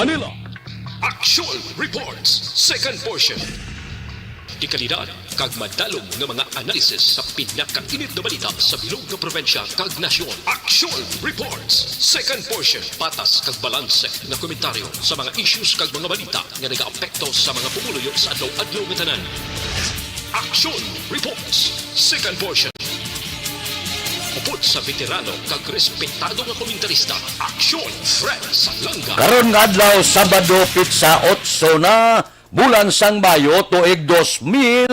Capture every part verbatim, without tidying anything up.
Manila. Action Reports, second portion. Dekalidad kag madalom nga mga analisis sa pinakainit nga balita sa bilog nga probinsya kag nasyon. Action Reports, second portion. Patas kag balanse nga komentaryo sa mga issues kag mga balita nga nagaapekto sa mga pumuluyo sa adlaw-adlaw nga tanan. Action Reports, second portion. Upod sa veterano kag respetado nga komentarista, Action Fred Salanga. Karon nga adlaw, Sabado, pitsa otso na, bulan sang Mayo, tuig dos mil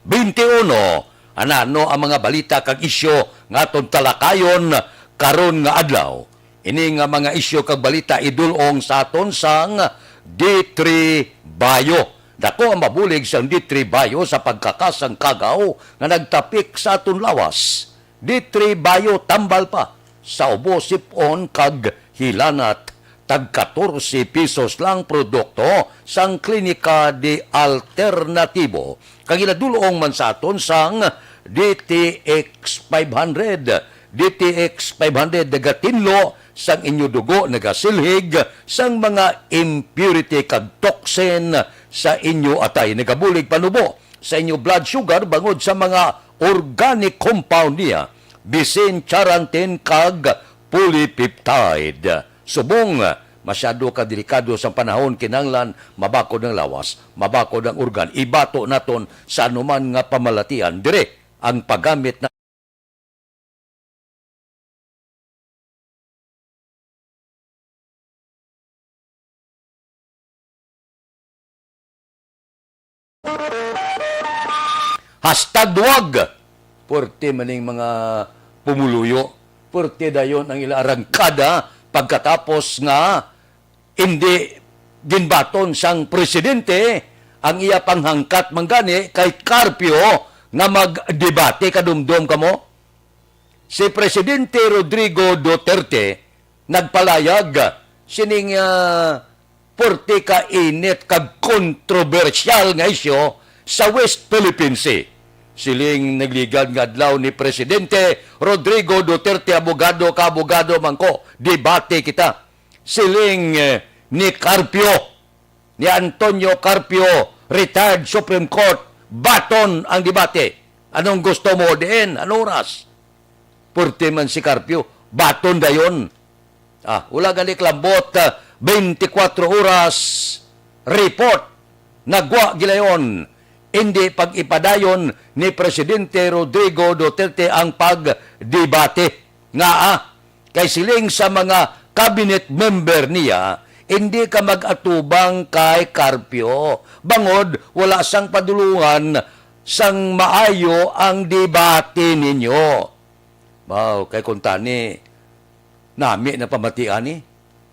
bente uno. Anano ang mga balita kag isyu nga aton talakayon karon nga adlaw? Ini nga mga isyu kag balita idul-ong sa aton sang D three Bayo. Dako ang mabulig sang D three Bayo sa pagkakasang kagaw nga nagtapik sa aton lawas. D three Bayo tambal pa sa ubo, sip-on kag hilanat, tag katorse pesos lang produkto sang Klinika de Alternatibo, kag ginadul-ong man sa aton sang D T X five hundred, D T X five hundred nagatinlo sang inyo dugo, nagasilhig sang mga impurity kag toxin sa inyo atay, nagabulig panubo sa inyo blood sugar bangod sa mga organic compound niya, bisin charantin kag polypeptide. Subong masyado ka delikado sa panahon, kinahanglan mabakod ang lawas, mabakod ang organ. Ibato naton sa anuman nga pamalatian dire ang paggamit na Hashtag duwag. Puwerte man ning mga pumuluyo. Puwerte dayon ang ila arangkada pagkatapos nga indi ginbaton sang presidente ang iya panghangkat man gani kay Carpio nga magdebate. Kadumdom kamo? Si Presidente Rodrigo Duterte nagpalayag sining, ah, puwerte ka init kag kontrobersyal nga isyu sa West Philippine Sea. Siling nagligad nga adlaw ni Presidente Rodrigo Duterte, "Abogado ka, abogado man ko, debate kita." Siling, eh, ni Carpio, ni Antonio Carpio, retired Supreme Court, baton ang debate. Anong gusto mo diin? Anong oras? Purti man si Carpio, baton dayon. Ah, wala gani kalambot, ah, twenty-four oras report. Nagwa gilayon. Indi pag-ipadayon ni Presidente Rodrigo Duterte ang pagdebate. Ngaa? Kay siling sa mga cabinet member niya, indi ka mag-atubang kay Carpio. Bangod, wala sang padulungan sang maayo ang debate ninyo. Wow, kay kuntani, nami na pamatian ni.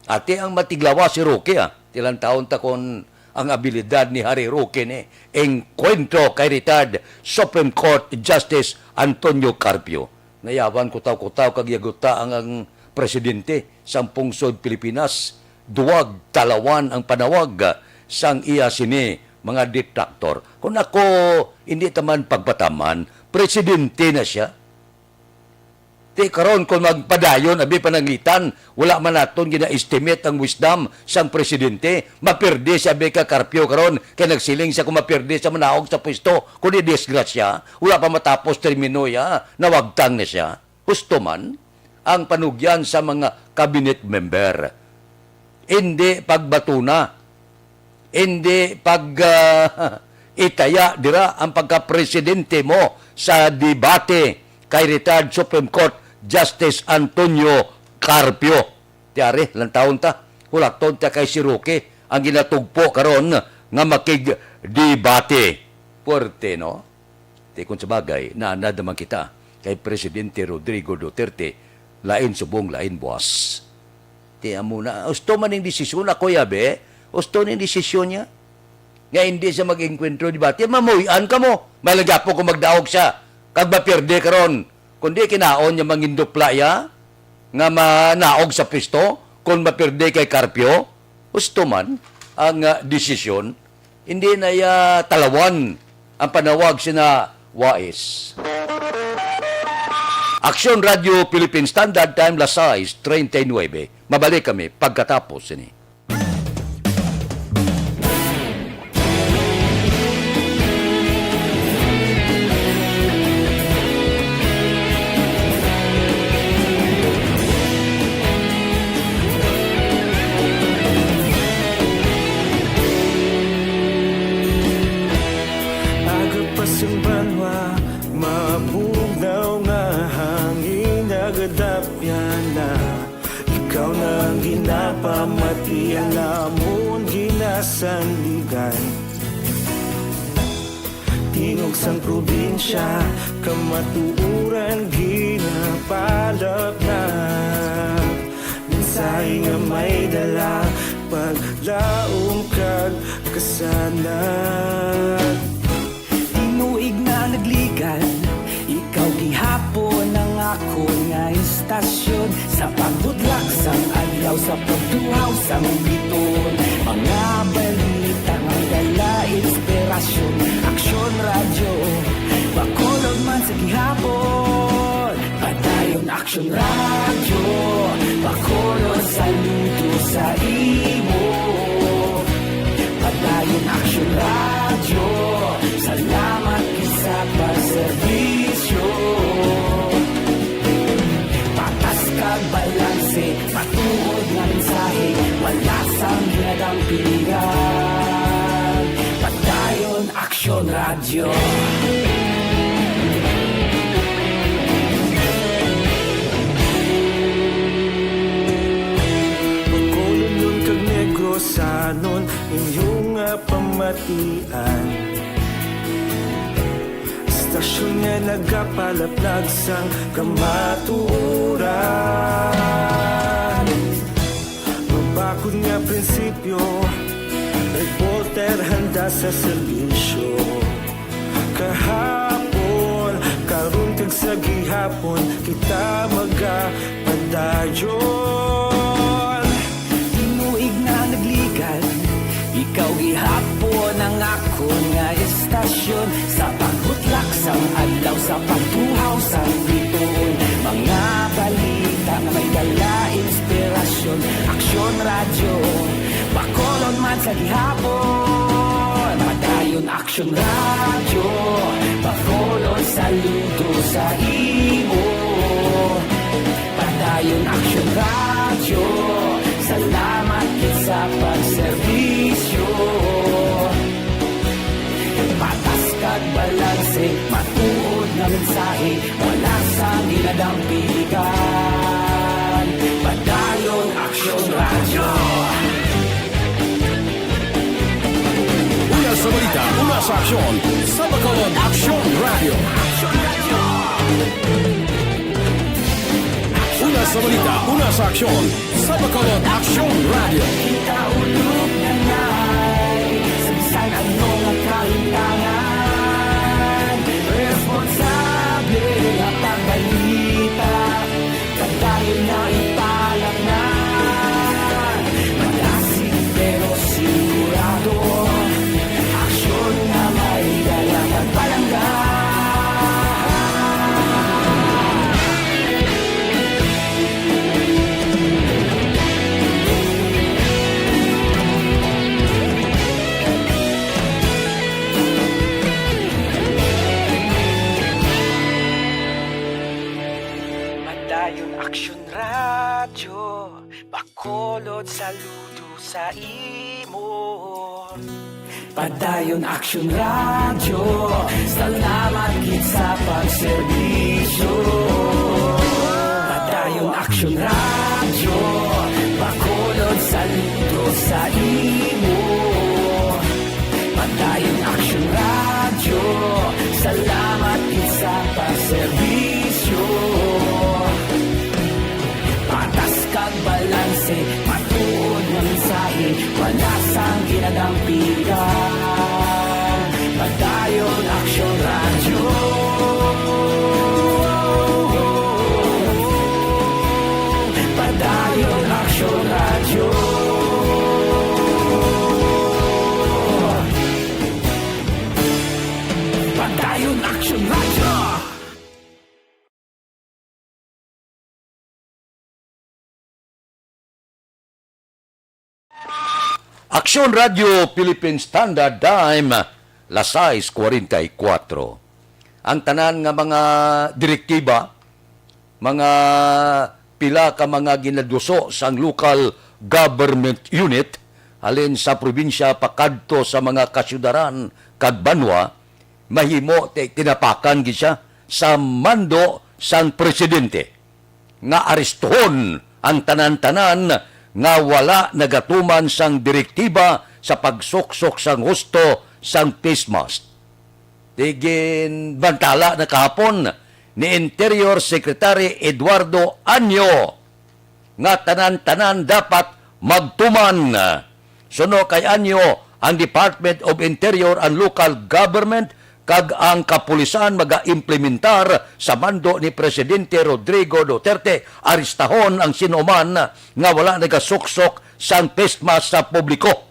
Ati ang matiglawas si Roque, ah. Tilantawon ta kon ang abilidad ni Harry Roque ni. Engkwentro kay retired Supreme Court Justice Antonio Carpio. Nayawan kutaw-kutaw kag yaguta ang, ang presidente sang pungsod Pilipinas. Duwag talawan ang panawag, ah, sang iya sini mga detractor. Kung ako, hindi taman pagpataman, presidente na siya. Ti karon, kung magpadayon, abi pananglitan, wala man naton gina-estimate ang wisdom sang presidente. Mapirdi si abi ka Carpio karon, kay nagsiling siya kung mapirdi sa manaog sa pwesto, kung di disgrasya, wala pa matapos termino ya, nawagtang na siya. Husto man ang panugyan sa mga cabinet member. Indi pagbatuna, indi pag, ah, itaya dira ang pagkapresidente mo sa debate kay retired Supreme Court Justice Antonio Carpio. Tiyari, lantawon ta, hulaton ta kay si Roque ang ginatugpo karon nga makigdebate. Puwerte, no? Ti kon sa bagay, naanad naman kita kay Presidente Rodrigo Duterte, lain subong, lain buas. Ti amo na, husto man ning desisyon, ako yabi, husto ning desisyon niya. Nga hindi siya mag-engkwentro, di ba? Ti mamuy-an ka mo, may lagi po kung magdaog siya, kag mapirde karon, kundi kinaon niya mangindupla ya, nga manaog sa pwesto, kung mapirde kay Carpio, husto man ang, ah, desisyon. Hindi na iya talawan ang panawag sina wais. Aksyon Radyo Philippine Standard Time, las sais treinta y nueve. Mabalik kami pagkatapos sini. Pamati ang amon ginasandigan. Tingog sang probinsya, kamatuoran ginapalapnap. Mensahe nga may dala, paglaom kag kasanag. Tinuig na nagligan, ikaw gihapon ang akon nga istasyon. Sa pagbutlak sang adlaw, sa pagtuhaw sang bituon, mga balita nga dala inspirasyon. Aksyon Radyo, Bacolod man sa gihapon. Padayon Aksyon Radyo, Bacolod, saludo sa imo. Padayon Aksyon Radyo, salamat gid sa pagserbisyo. Patas kag balanse, matuod nga mensahe, wala sang ginadampigan. Padayon Aksyon Radyo. Bacolodnon kag Negrosanon, inyo nga pamatian. Istasyon nga nagapalaplag sang kamatuoran. Mabakod nga prinsipyo, reporter handa sa serbisyo. Kahapon, karon kag sa gihapon, kita magapadayon. Tinuig na nagligan, ikaw gihapon ang akon nga istasyon. Sa pagbutlak sang adlaw, sa pagtuhaw sang bituon, mga balita nga may dala inspirasyon. Aksyon Radyo, Bacolod man sa gihapon. Padayon Aksyon Radyo, Bacolod, saludo sa imo. Padayon Aksyon Radyo, salamat gid sa pagserbisyo. Patas kag balanse, matuod nga mensahe, wala sang ginadampigan. Padayon Aksyon Radyo. Una sa balita, una sa aksyon, sa Bacolod Aksyon Radyo. Una sa balita, una sa aksyon, sa Bacolod Aksyon Radyo. Kita ulog na nai, sa bisan ano nga kahintangan, responsable nga pagbalita, padayon na ipalapnan. Madasig pero sigurado, aksyon nga may dala kag palangga. Padayon Aksyon Radyo, Bacolod, saludo sa imo. Padayon Aksyon Radyo, salamat gid sa pagserbisyo. Padayon Aksyon Radyo, Bacolod, saludo sa imo. Padayon Aksyon Radyo, salamat gid sa pagserbisyo. Patas kag balanse, matuod nga mensahe, wala sang ginadampigan. Padayon Aksyon Radyo. Padayon Aksyon Radyo. Padayon Aksyon Radyo. Aksyon Radyo Philippine Standard Time, las sais cuarenta y cuatro. Ang tanan nga mga direktiba, mga pila ka mga ginaduso sang local government unit halin sa probinsya pakadto sa mga kasyudaran kag banwa, mahimo ti tinapakan gid sia sa mando sang presidente nga arestuhon ang tanan-tanan nga wala nagatuman sang direktiba sa pagsuksok sang husto sang face mask. Di ginbantala na kahapon ni Interior Secretary Eduardo Anyo nga tanan-tanan dapat magtuman. Suno kay Anyo, ang Department of Interior and Local Government kag ang kapulisan magaimplementar sa mando ni Presidente Rodrigo Duterte, arestahon ang sino man nga wala nagasuksok sang face mask sa publiko.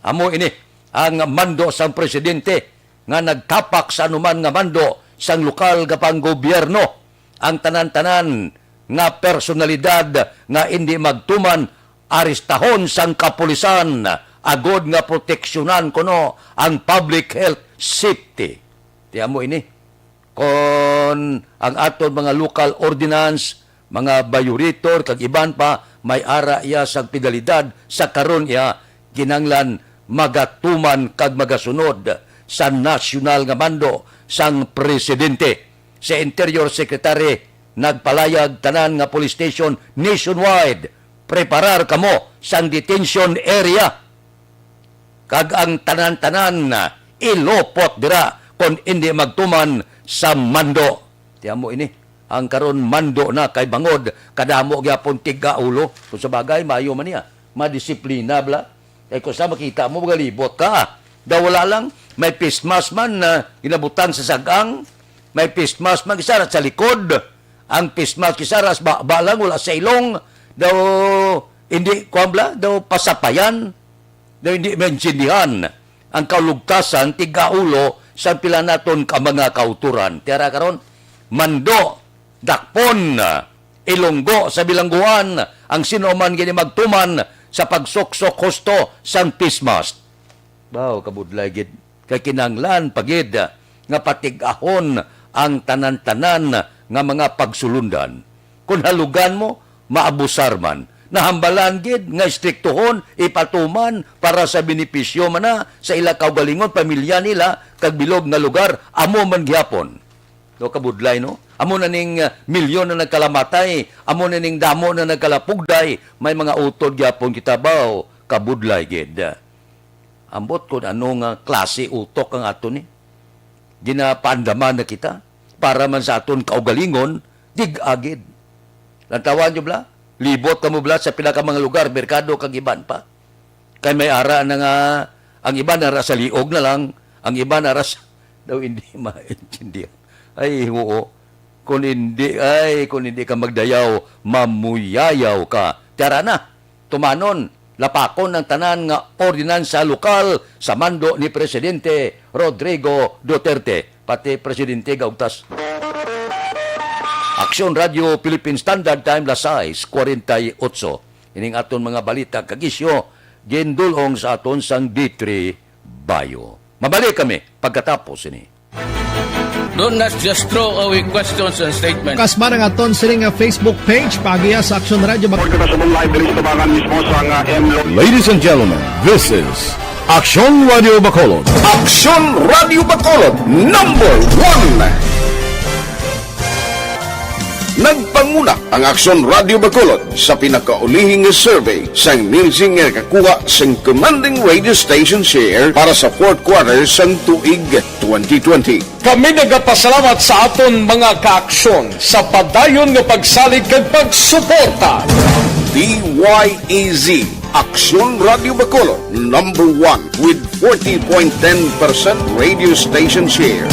Amo ini ang mando sang presidente nga nagtapak sa anuman nga mando sang lokal nga panggobyerno. Ang tanan-tanan nga personalidad nga indi magtuman, arestahon sang kapulisan, agod nga proteksyonan kuno ang public health safety. Ti amo ini. Kon ang aton mga local ordinance, mga violator, kag iban pa, may ara iya sang penalidad, sa karon iya, kinahanglan magatuman kag magasunod sa nasyonal nga mando sang presidente. Si Interior Secretary nagpalayag tanan nga police station nationwide, preparar kamo sang detention area, kag ang tanan-tanan ilupot dira kon indi magtuman sa mando. Ti amo ini, ang karon mando na kay bangod kadamo gyapon tig-aulo. Kung sa bagay, maayo man niya, madisiplina bala. Kay kung sa makita mo, magalibot ka. Daw wala lang, may face mask man na ginabutang sa sag-ang, may face mask man, isa ra sa likod, ang face mask, isa ra sa baba lang, wala sa ilong, daw hindi, kuwan bala, daw pasapayan, daw hindi maintindihan ang kaulugtasan, tig-aulo sa pila naton ka mga kauturan. Ti ara karon, mando, dakpon, ilunggo sa bilangguan ang sino man gani magtuman sa pagsuksok husto sang face mask. Baw, kabudlay gid. Kay kinahanglan pa gid nga patig-ahon ang tanan-tanan nga mga pagsulundan. Kon halugan mo, maabusar man. Nahambalan gid nga istriktuhon, ipatuman para sa benepisyo man na sa ila kaugalingon, pamilya nila, kag bilog nga lugar, amo man gihapon. No, kabudlay, no? Amo na ning, ah, milyon na nagkalamatay, amo na ning damo na nagkalapugday, may mga utod gyapon kita, baw, kabudlay gid. Ambot kon ano nga klase utok ang aton ni. Ginapaandaman na kita para man sa aton kaugalingon, dig-a gid. Lantawan nyo bala, libot kamo bala sa pila ka mga lugar, merkado kag iban pa. Kay may ara na nga, ang iban ara sa liog na lang, ang iban ara sa, daw hindi maintindihan. Ay, oo. Kung hindi, ay, kung hindi ka magdayaw, mamuyayaw ka. Tara na, tumanon, lapakon ang tanan nga ordinansa lokal sa mando ni Presidente Rodrigo Duterte. Pati Presidente gaugtas. Aksyon Radio Philippine Standard Time, las sais cuarenta y ocho. Ining aton mga balita kag isyu, gindul-ong sa aton sang D three Bio. Mabalik kami pagkatapos ini. Do not just throw away questions and statements. Kasma ang aton sini nga Facebook page, paagiha sa Aksyon Radio Bac- Report kita sa live diri sa tabangan mismo sa nga M Lo- Ladies and gentlemen, this is Aksyon Radio Bacolod. Aksyon Radio Bacolod, number one. Nagpanguna ang Aksyon Radio Bacolod sa pinakaulihing survey sang Nielsen nga nakakuha sang commanding radio station share para sa fourth quarter sang tuig twenty twenty. Kami nagapasalamat sa aton mga kaaksyon sa padayon nga pagsalig kag pagsuporta. D Y E Z, Aksyon Radio Bacolod, number one with forty point ten percent radio station share.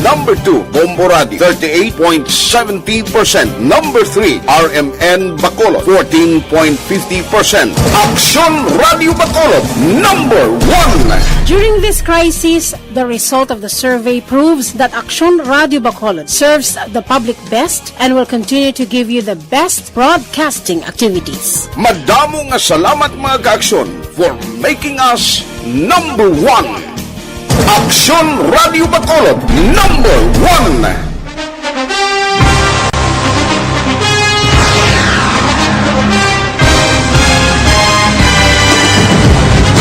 Number two, Bombo Radio, thirty-eight point seventy percent. Number three, R M N Bacolod, fourteen point fifty percent. Aksyon Radio Bacolod, number one. During this crisis, the result of the survey proves that Aksyon Radio Bacolod serves the public best and will continue to give you the best broadcasting activities. Madamo nga salamat, mga kaaksyon, for making us number one. Aksyon Radio Bacolod, number one.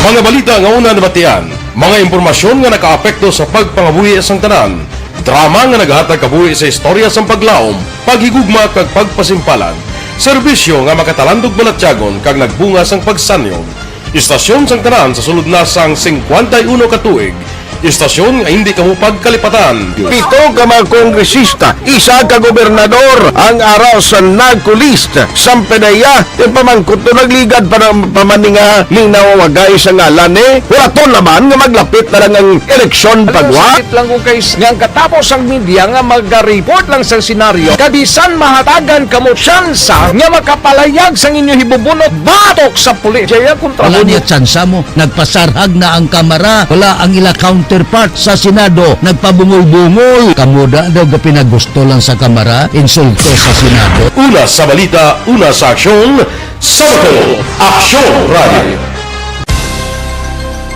Mga balita nga una nabatian, mga impormasyon nga nakaapekto sa pagpangabuhi sang tanan, drama nga nagahatag kabuhi sa istorya sang paglaom, paghigugma kag pagpasimpalan. Serbisyo nga makatalandog balatyagon kag nagbunga sang pagsanyog. Istasyon sang tanan sa sulod na sang singkwenta y uno ka tuig. Istasyon nga hindi kamo pagkalipatan. Pito ka mga kongresista, isa ka gobernador ang ara sa NAGCO list. Sang P D E A, ti pamangkot to nagligad pa ng pamaninga ning nawawagay sa ngalan ni. Huraton naman nga maglapit na lang ang eleksyon. Alam mo, pagwa. Sakit lang kung kay nga ang katapos ang media nga magareport lang sa senaryo, kabisan mahatagan kamo tsansa nga makapalayag sang inyo hibubunot batok sa pulis. Jaya kontra. Wala mo niya tsansa mo. Nagpasarhag na ang Kamara. Wala ang ila counterpart sa Senado. Nagpabungol-bungol. Kamo da daw ga pinagusto lang sa Kamara, insulto sa Senado. Una sa balita, una sa aksyon, sa Bacolod, Aksyon Radio.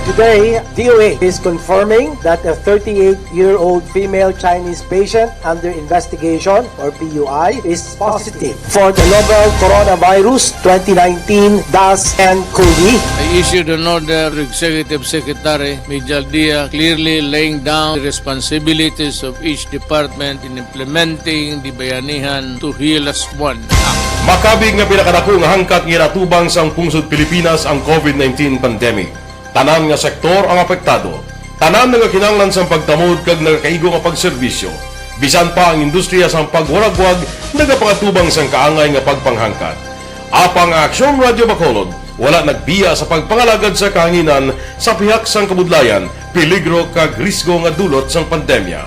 Today, D O H is confirming that a thirty-eight-year-old female Chinese patient under investigation, or P U I, is positive for the novel coronavirus twenty nineteen dash N cov. I issued an order to Executive Secretary Mijal Dia, clearly laying down the responsibilities of each department in implementing the Bayanihan to Heal Us One Act. Makabig nga pinakadako nga hangkat nga ginatubang sang pungsod Pilipinas ang COVID nineteen pandemic. Tanan nga sektor ang apektado. Tanan nagakinahanglan sang pagtamod kag nagakaigo nga pagserbisyo. Bisan pa ang industriya sang pagwaragwag nagapangatubang sang kaangay nga pagpanghangkat. Apang ang Aksyon Radio Bacolod wala nagbiya sa pagpangalagad sa kahanginan sa pihak sang kabudlayan, peligro kag risgo nga dulot sang pandemya.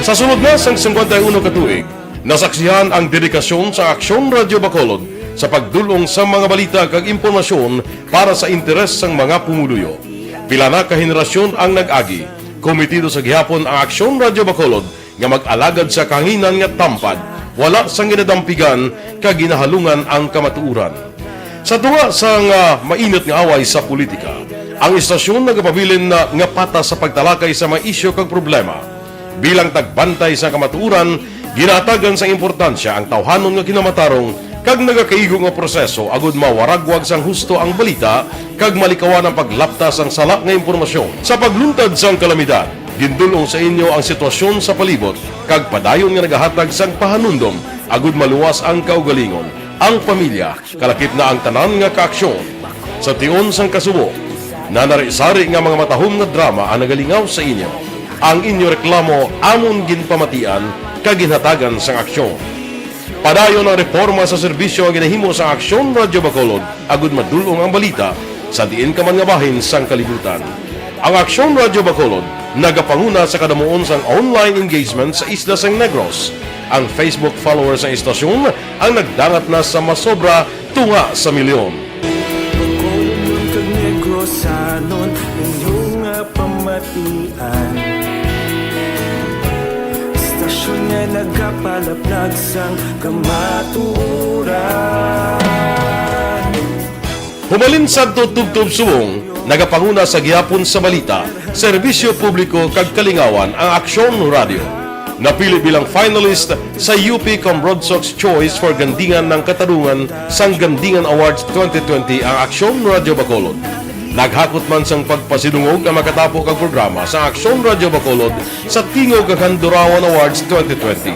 Sa sulod na sang singkwenta y uno ka tuig, nasaksihan ang dedikasyon sa Aksyon Radio Bacolod sa pagdul-ong sa mga balita kag impormasyon para sa interes sang mga pumuluyo. Pila na ka henerasyon ang nag-agi. Komitido sa gihapon ang Aksyon Radio Bacolod nga mag-alagad sa kahanginan nga tampad, wala sang ginadampigan kag ginahalungan ang kamatuoran. Sa tunga sang, ah, mainit nga away sa politika, ang istasyon nagapabilin na nga patas sa pagtalakay sa mga isyu kag problema. Bilang tagbantay sa kamatuoran, ginahatagan sang importansya ang tawhanon nga kinamatarong kag nagakaigo nga proseso agud mawaragwag sang husto ang balita kag malikawan ang paglapta sang sala nga impormasyon. Sa pagluntad sang kalamidad, gindul-ong sa inyo ang sitwasyon sa palibot kag padayon nga nagahatag sang pahanumdom agud maluwas ang kaugalingon, ang pamilya, kalakip na ang tanan nga kaaksyon. Sa tion sang kasubo, nanari-sari nga mga matahom nga drama ang nagalingaw sa inyo. Ang inyo reklamo amon ginpamatian kag ginhatagan sang aksyon. Padayon ang reporma sa serbisyo nga ginahimo sa Aksyon Radyo Bacolod agud madul-ong ang balita sa diin ka man nga bahin sang kalibutan. Ang Aksyon Radyo Bacolod nagapanguna sa kadamuon sang online engagement sa isla sang Negros. Ang Facebook followers sang istasyon ang nagdangat na sa masobra tunga sa milyon. Bacolodnon kag Negrosanon, inyo nga pamatian. Istasyon nga nagapalaplag sang kamatuoran. Humalin sadto tubtob subong, nagapanguna sa gihapon sa balita, serbisyo publiko kag kalingawan ang Aksyon Radyo. Napili bilang finalist sa U P Comrade Sox Choice for Gandingan ng Katarungan sang Gandingan Awards twenty twenty ang Aksyon Radyo Bacolod. Naghakot man sang pagpasidungog ang makatapo kag programa sa Aksyon Radyo Bacolod sa Tingog kag Handurawan Awards twenty twenty.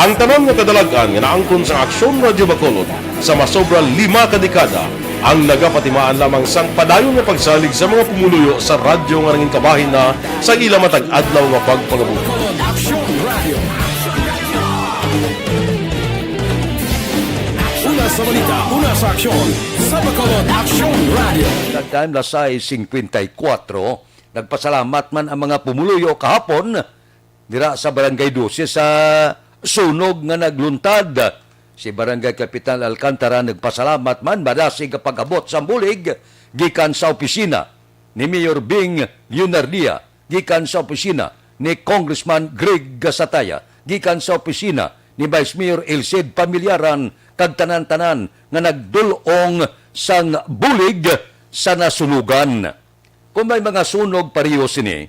Ang tanan nga kadalag-an nga naangkon sang Aksyon Radyo Bacolod sa masobra lima ka dekada ang nagapatimaan lamang sang padayon nga pagsalig sa mga pumuluyo sa radyo nga nangin kabahin na sa ila matag adlaw nga pagpangabuhi. Aksyon Radio. Una sa balita, una sa aksyon, sa Bacolod Aksyon Radio. Nag-time las sais singkwenta y kuwatro, nagpasalamat man ang mga pumuluyo kahapon dira sa Barangay Dose sa sunog nga nagluntad. Si Barangay Kapitan Alcantara nagpasalamat man madasig nga pag-abot sang bulig gikan sa opisina ni Mayor Bing Leonardia, gikan sa opisina ni Congressman Greg Gasataya, gikan sa opisina ni Vice Mayor Elcid Pamilyaran, kag tanan-tanan nga nagdul-ong sang bulig sa nasunugan. Kung may mga sunog pareho sini,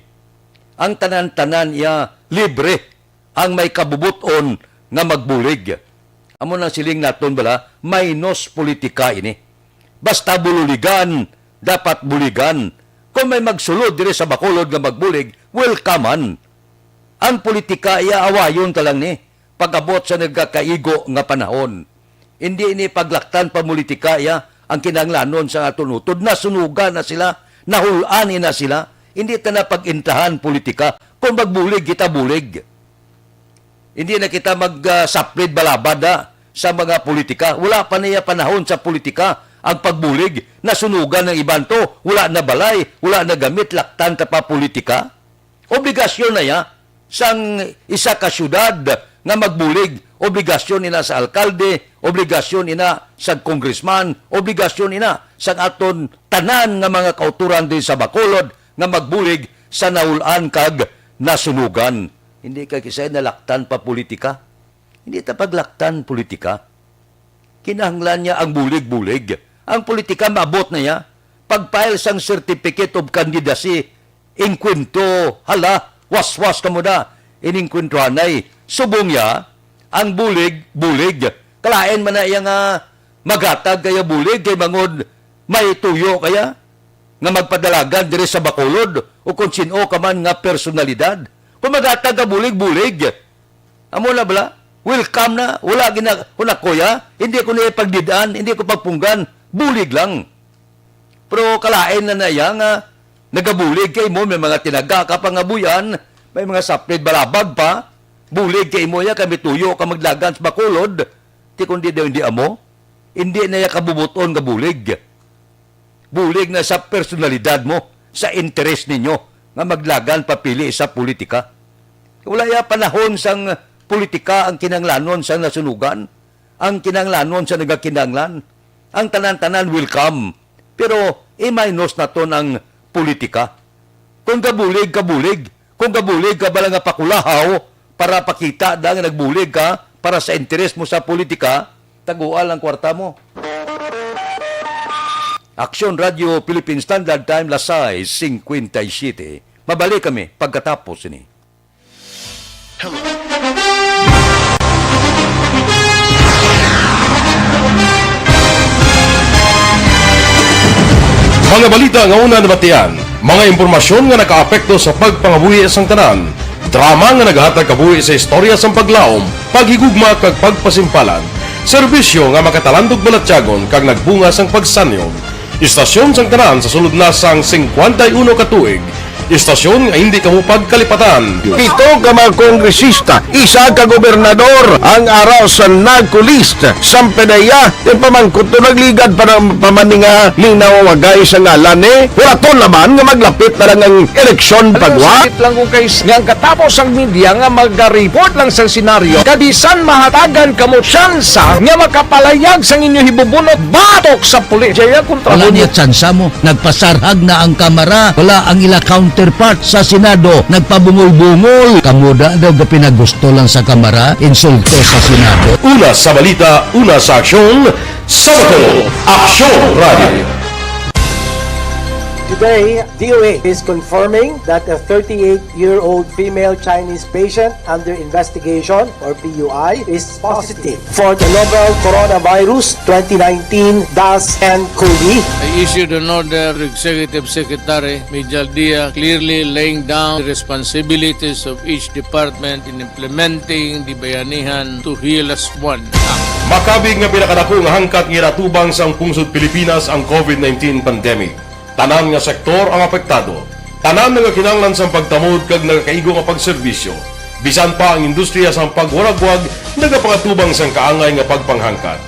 ang tanan-tanan iya libre ang may kabubot-on nga magbulig. Amo nang siling naton bala, minus politika ini. Basta bululigan, dapat buligan. Kung may magsulod diri sa Bacolod nga magbulig, welcome man. Ang politika, iya awayon ta lang ni pag-abot sa nagakaigo nga panahon. Hindi ni paglaktan pa politika, iya ang kinahanglanon sa aton utod. Nasunugan na sila, nahul-an na sila. Hindi ta na pag-intahan politika. Kung magbulig kita, bulig. Hindi na kita mag, ah, saplid balabad, ah, sa mga politika. Wala pa niya panahon sa politika ang pagbulig. Nasunugan ng iban to. Wala na balay, wala na gamit, laktan ta pa politika. Obligasyon na ya sang isa ka syudad nga magbulig. Obligasyon ina sa alkalde, obligasyon ina sa congressman, obligasyon ina sa aton tanan nga mga kauturan din sa Bacolod nga magbulig sa naul-an kag nasunugan. Hindi ka kisay nalaktan pa politika. Hindi ta paglaktan politika. Kinahanglan niya ang bulig-bulig. Ang politika maabot na niya. Pag-file sang certificate of candidacy, inkwentro, hala, waswas ka mo da. Iningkwentruhanay. Subong ya, ang bulig-bulig. Kalain man na iya nga maghatag kaya bulig kay mangod may tuyo kaya nga magpadalagan diri sa Bacolod o kung sin-o ka man nga personalidad. Kung maghatag ka bulig-bulig, amo na bala, welcome na, wala gina-, kung ako ya, hindi ko niya pagdidaan, hindi ko pagpunggan, bulig lang. Pero kalain na na iya nga nagabulig kay mo, may mga tinaga ka pangabuyan, may mga saplid balabag pa, bulig kay mo ya, kami tuyo ka maglagan sa Bacolod, ti kundi daw hindi amo, hindi na iya kabubuton nga bulig. Bulig na sa personalidad mo, sa interes ninyo, nga maglagan papili sa politika. Wala ya panahon sang politika ang kinanglanon sa nasunugan, ang kinanglanon sa nagakinanglan. Ang tanan-tanan welcome, pero i-minus naton ang politika. Kung gabulig, kabulig. Kung gabulig ka bala nga pakulahaw para pakita da nga nagbulig ka para sa interes mo sa politika, taguan ang kwarta mo. Aksyon Radio Philippine Standard Time, las sais cincuenta y siete. Mabalik kami pagkatapos ini. Mga balita nga una nabatian, mga impormasyon nga nakaapekto sa pagpangabuhi sang tanan, drama nga nagahatag kabuhi sa istorya sang paglaom, paghigugma kag pagpasimpalan, serbisyo nga makatalandog balatyagon kag nagbunga sang pagsanyog. Istasyon sang tanan sa sulod na sang cincuenta y uno ka tuig. Istasyon nga hindi kamo pagkalipatan. Pito ka mga kongresista, isa ka gobernador ang ara sa NAGCO list. Sampedeya, yung pamangkot to nagligad pa ng pamaninga, linaw wagay sa ngalan ni Huraton naman nga maglapit na lang ang eleksyon. Alam mo, pagwa. Sakit lang kung kay nga ang katapos ang media nga magaripot lang sa senaryo, kabisan mahatagan kamo tsansa nga makapalayag sang inyo hibubunot batok sa pulis. Jaya kontra. Wala mo niya tsansa mo. Nagpasarhag na ang Kamara. Wala ang ila counterpart sa Senado. Nagpabungol-bungol. Kamo da daw gapinagusto lang sa Kamara, insulto sa Senado. Una sa balita, una sa aksyon, sa Bacolod, Aksyon Radio. Today, D O H is confirming that a thirty-eight-year-old female Chinese patient under investigation, or P U I, is positive for the novel coronavirus twenty nineteen dash N cov. I issued an order to Executive Secretary Mijal Dia, clearly laying down the responsibilities of each department in implementing the Bayanihan to Heal Us One Act. Makabig nga pinakadako nga hangkat nga ginatubang sang pungsod Pilipinas ang COVID nineteen pandemic. Tanan nga sektor ang apektado. Tanan nagakinahanglan sang pagtamod kag nagakaigo nga pagserbisyo. Bisan pa ang industriya sang pagwaragwag nagapangatubang sang kaangay nga pagpanghangkat.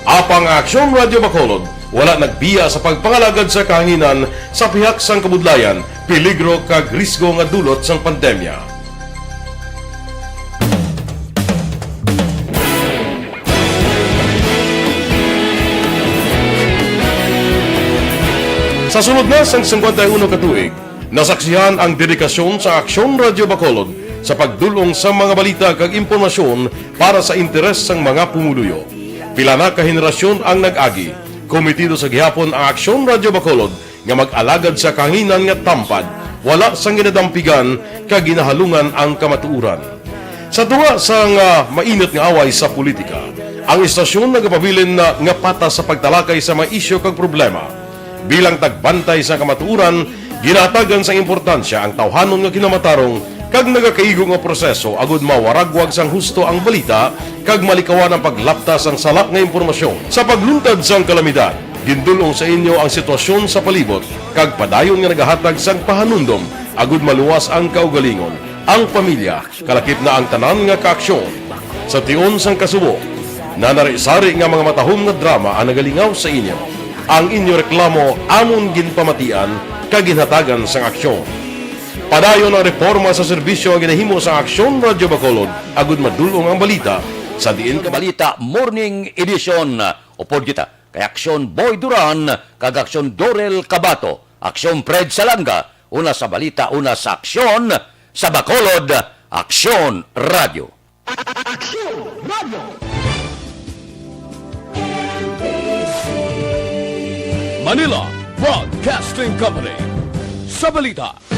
Apang ang Aksyon Radio Bacolod wala nagbiya sa pagpangalagad sa kahanginan sa pihak sang kabudlayan, peligro kag risgo nga dulot sang pandemya. Sa sulod na sang cincuenta y uno ka tuig, nasaksihan ang dedikasyon sa Aksyon Radio Bacolod sa pagdul-ong sa mga balita kag impormasyon para sa interes sang mga pumuluyo. Pila na ka henerasyon ang nag-agi, kometido sa gihapon ang Aksyon Radio Bacolod nga mag-alagad sa kahanginan nga tampad, wala sang ginadampigan kag ginahalungan ang kamatuoran. Sa tunga sang, ah, mainit nga away sa politika, ang istasyon nagapabilin na nga patas sa pagtalakay sa mga isyu kag problema. Bilang tagbantay sa kamatuoran, Ginahatagan sang importansya ang tawhanon nga kinamatarong kag nagakaigo nga proseso agud mawaragwag sang husto ang balita kag malikawan ang paglapta sang sala nga impormasyon. Sa pagluntad sang kalamidad, gindul-ong sa inyo ang sitwasyon sa palibot kag padayon nga nagahatag sang pahanumdom agud maluwas ang kaugalingon, ang pamilya, kalakip na ang tanan nga kaaksyon. Sa tion sang kasubo, nanari-sari nga mga matahom nga drama ang nagalingaw sa inyo. Ang inyo reklamo amon ginpamatian kag ginhatagan sang aksyon. Padayon ang reporma sa serbisyo nga ginahimo sa Aksyon Radyo Bacolod agud madul-ong ang balita sa diin ka Balita Morning Edition. Upod kita kay Aksyon Boy Duran kag Aksyon Dorel Cabato, Aksyon Fred Salanga, una sa balita, una sa aksyon, sa Bacolod, Aksyon Radyo. Aksyon Radyo. Manila Broadcasting Company. Sa balita,